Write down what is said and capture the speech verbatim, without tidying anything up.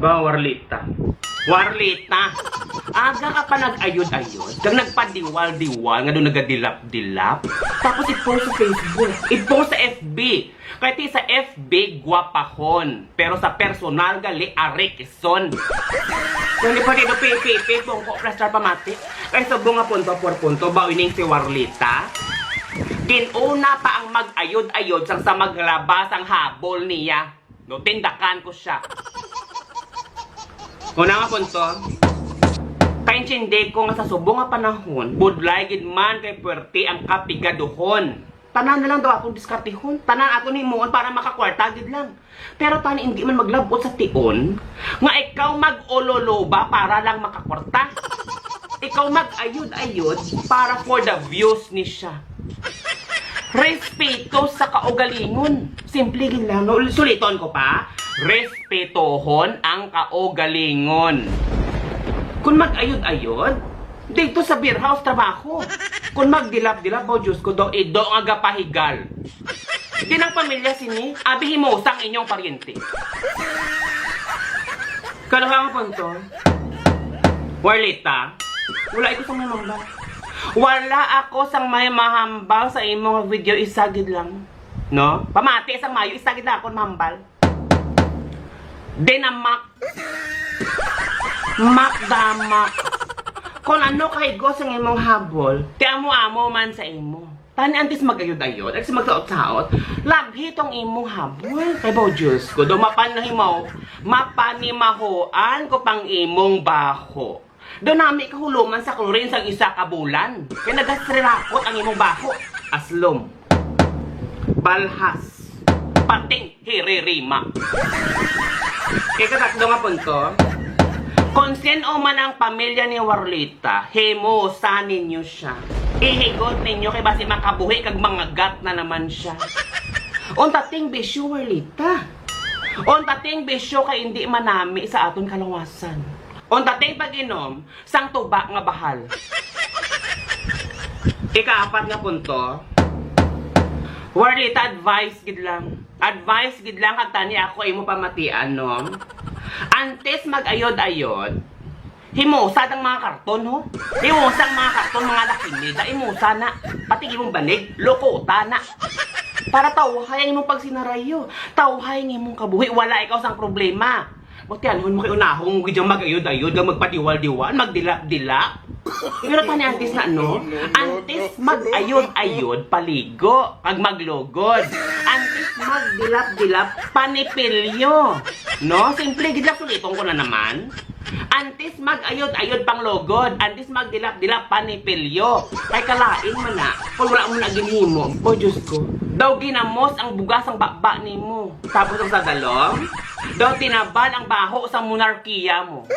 Ah, Warlita. Warlita! Aga ka pa nag-ayod-ayod, kag nagpadiwal-diwal nga daw nagadilap-dilap. Tapos i-post sa Facebook, i-post sa F B. Kay ti sa F B, gwapahon. Pero sa personal, gali, arikison. Kung di pa dito, pipi, pongko, plastar, pamati. Kay subong nga punto por punto, ba ining si Warlita? Ginuna pa ang mag-ayod-ayod sang sa maglaba sang habol niya. No, tindakan ko siya. Una nga punto, kaintindi ko nga sa subong nga panahon, budlay gid man kay puwerte ang kapigaduhon. Tanan na lang daw akong diskardihon, tanan akong himuon para makakwarta gid lang. Pero tani hindi man maglabot sa tion nga ikaw mag-ololoba para lang makakwarta. Ikaw mag-ayod-ayod para for the views ni siya. Respeto sa kaugalingon. Simple gid lang, no? Suliton ko pa. Respetohon ang kaugalingon. Kung mag-ayod-ayod, dito sa beer house trabaho. Kung magdilap-dilap, oh Diyos ko, do ido nga gapahigal. Di nang pamilya sini, abi himosa ang inyong paryente. Kaduha nga punto, Warlita, wala ikaw sang mahambal. Wala ako sang may mahambal sa imong video, isa gid lang. No? Pamati sang mayo, isa gid lang akong mahambal. Dinamak. Makdamak. Kung ano kahigo sang imong habol, ti amo-amo man sa imo. Tani antes mag-ayod-ayod, antes magsaot-saot, labhi tong imong habol. Kay ba, Diyos ko, do mapanimaw, mapanimahoan ko pang imong baho. Do nami kahuluman sa klorin sang isa ka bulan. Kay nagasirakot ang imong baho. Aslom. Balhas. Pating hiririma. Kay katatlo nga punto, kung sin-o man ang pamilya ni Warlita, himusa ninyo siya. Ihigod ninyo kay basi makabuhi kag mangagat na naman siya. Unta ting bisyo, Warlita. Unta ting bisyo kay hindi manami sa aton kaluwasan. Unta ting pag-inom sang tuba nga bahal. Ikaapat nga punto, Warlita, advice gid lang. Advice gid lang, kag tani ako imo pamatian, no? Antes mag-ayod-ayod, himusa ang mga karton, ho? Himusa ang mga karton, mga lakinida. Himusa na. Pati imong banig, lukuta na. Para tawhay ang imong pagsinarayo. Tawhay ang imong kabuhi. Wala ikaw sang problema. Butianhon mo kay unahon mo gid yang mag-ayod-ayod, kag magpadiwal-diwal, magdilap-dilap. Pero tani antes na, no? Antes mag-ayod-ayod, paligo, kag maglugod. Antes magdilap-dilap, panipilyo. No? Simple gid lang, suliton ko na naman. Antes mag-ayod-ayod, panglugod. Antes magdilap-dilap, panipilyo. Kay kalain man na, kung wala mo na ginhimo. O Diyos ko. Daw ginamos ang bugas ang baba nimo. Tapos ang sa dalom, daw tinabal ang baho sa monarkiya mo.